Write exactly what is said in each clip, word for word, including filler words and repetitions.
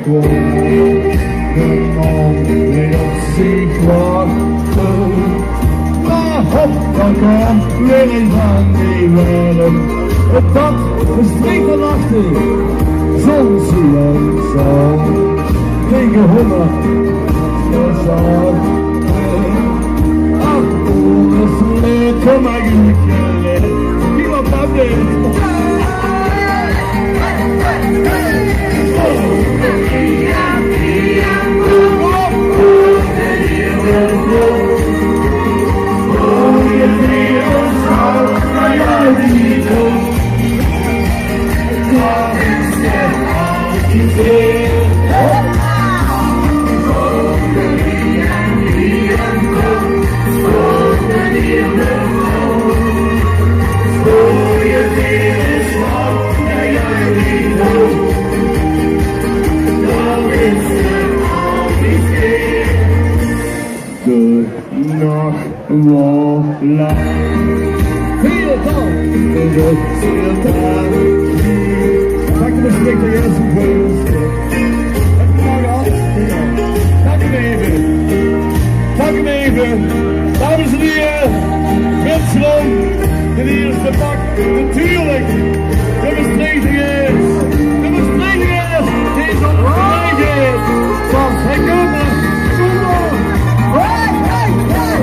De maan bleef op zich wachte. Maar hop, daar kwam weer een van die wellen. Het pad bestreek te lachten. Zon zie langzaam tegen honderd. Ach, oh, dat is leuk, kom maar, goed. Wie wat dat is. De nacht was lang. Veel dan. Veel dan. Pak de respect van Jezus. Pak hem even. Pak hem even. Dames en heren, Winslow, de eerste pak. Natuurlijk. De Mestreechtenegers. De Mestreechtenegers. Die is al gelijk. Van Hekomen. Hey, hey, hey.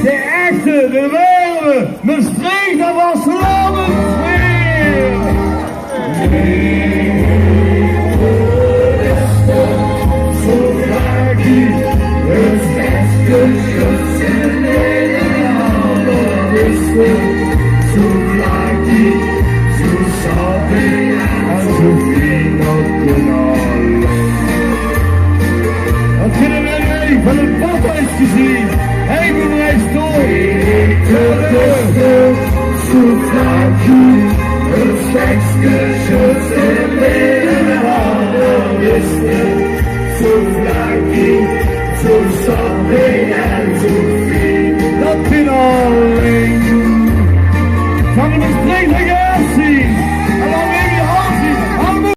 De echte, de ware, Mestreechter vastelaovend weer. Wat kunnen we mee van het badhuis gezien? Hij bewijst door. Zo vlak, het stekske, het stekske, zo vlak, zo sappig en zo fien. Dat vindt alleen van de